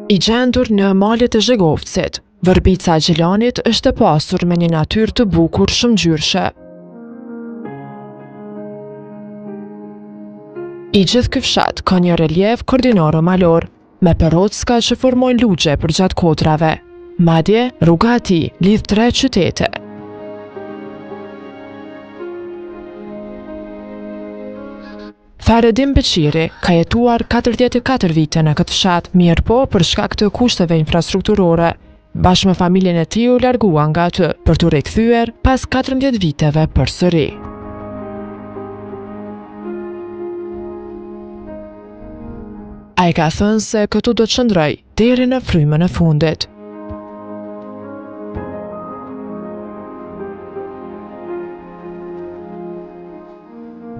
I gjendur në malet e Zhegovcit, Vërbica e Gjilanit është e pasur me një natyrë të bukur shumëngjyrëshe. I gjithë ky fshat ka një reliev kodrinoro-malor, me përrocka që formojnë lugje përgjatë kodrave. Madje, rruga e tij lidh tre qytete. Fahredin Beqiri ka jetuar 44 vite në këtë fshat, mirëpo për shkak të kushteve infrastrukturore, bashkë me familjen e tij u largua nga aty për t'u rikthyer pas 14 viteve përsëri. Ai ka thënë se këtu do të qëndrojë deri në frymën e fundit.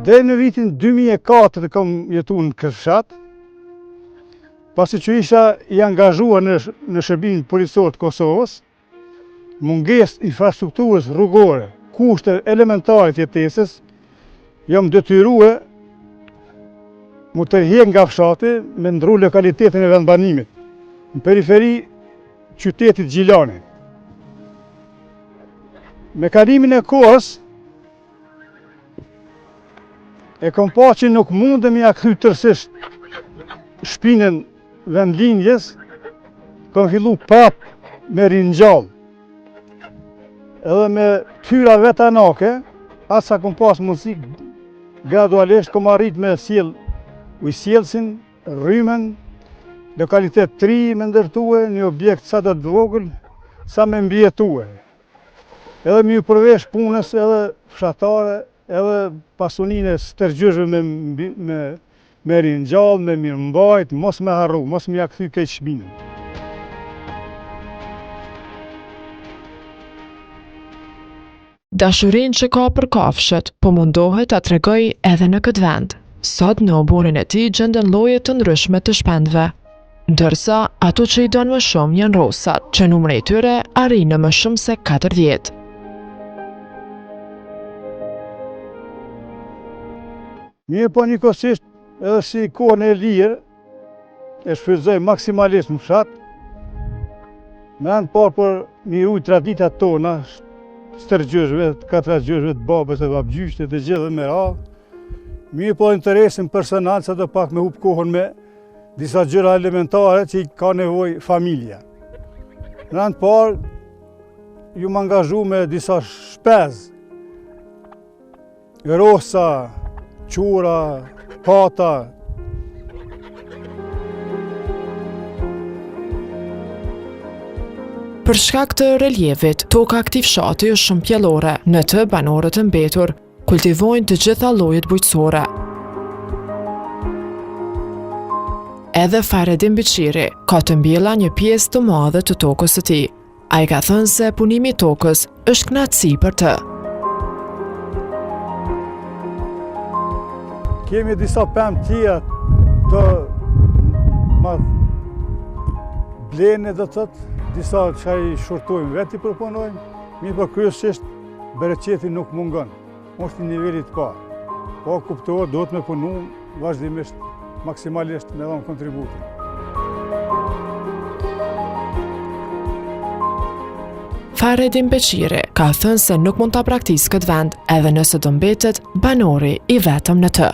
Deri në vitin 2004 kam jetu në këtë fshat, pasi që isha i angazhuar në, në shërbimin policor të Kosovës, mungesë infrastrukturës rrugore, kushte elementare të jetesës, jam detyrue m'u tërhjek nga fshati me ndrru lokalitetin e vendbanimit, në periferi qytetit Gjilanit. Me kalimin e kohës, e kom pa që nuk mundem me ia kthy tërsisht shpinën vendlindjes, kom fillu prap me ringjall. Edhe me t'hyra vetanake, aq sa kom pas mundësi, gradualisht kom arrit me sjell ujësjellësin, rrymën, lokalitet të ri me ndërtue, një objekt sado të vogël, sa me mbijetue. Edhe me iu përvesh punës edhe fshatare, edhe pasuninë e stërgjyshve me, me, me ringjall, me mirëmbajt, mos me harru, mos me ia kthy krejt shpinën. Dashurinë që ka për kafshët, po mundohet ta tregojë edhe në këtë vend. Sot në oborrin e tij gjenden lloje të ndryshme të shpendëve. Ndërsa, ato që i don më shumë janë rosat, që numri i tyre arrin në më shumë se 40. Mirëpo njëkohësisht edhe si kohën e lirë, e shfrytëzoj maksimalisht në fshat, në rend të parë për m'i rujt traditat tona, stërgjyshve, të katragjyshve, të babës e babgjyshit, të gjithë me radhë, mirëpo interesin personal, sado pak me hup kohën me disa gjëra elementare që i ka nevojë familja. Në rend të parë, jum angazhu me disa shpezë, rosa, qura, pata, Për shkak të relievit, toka e këtij fshati është shumë pjellore. Në të banorët e mbetur kultivojnë të gjitha llojet bujqësore. Edhe Fahredin Beqiri ka të mbjella një pjesë të madhe të tokës së tij. Ai ka thënë se punimi i tokës është kënaqësi për të. Kemi disa pemë tjera të ma blene do të thotë, disa që i shurtojmë vetë i përpunojmë, mirëpo kryesisht Bereqeti nuk mungon, është i nivelit të parë. Po kuptohet, duhet me punu vazhdimisht, maksimalisht me dhonë kontributin. Fahredin Beqiri ka thënë se nuk mund ta braktisë këtë vend edhe nëse do mbetet banori i vetëm në të.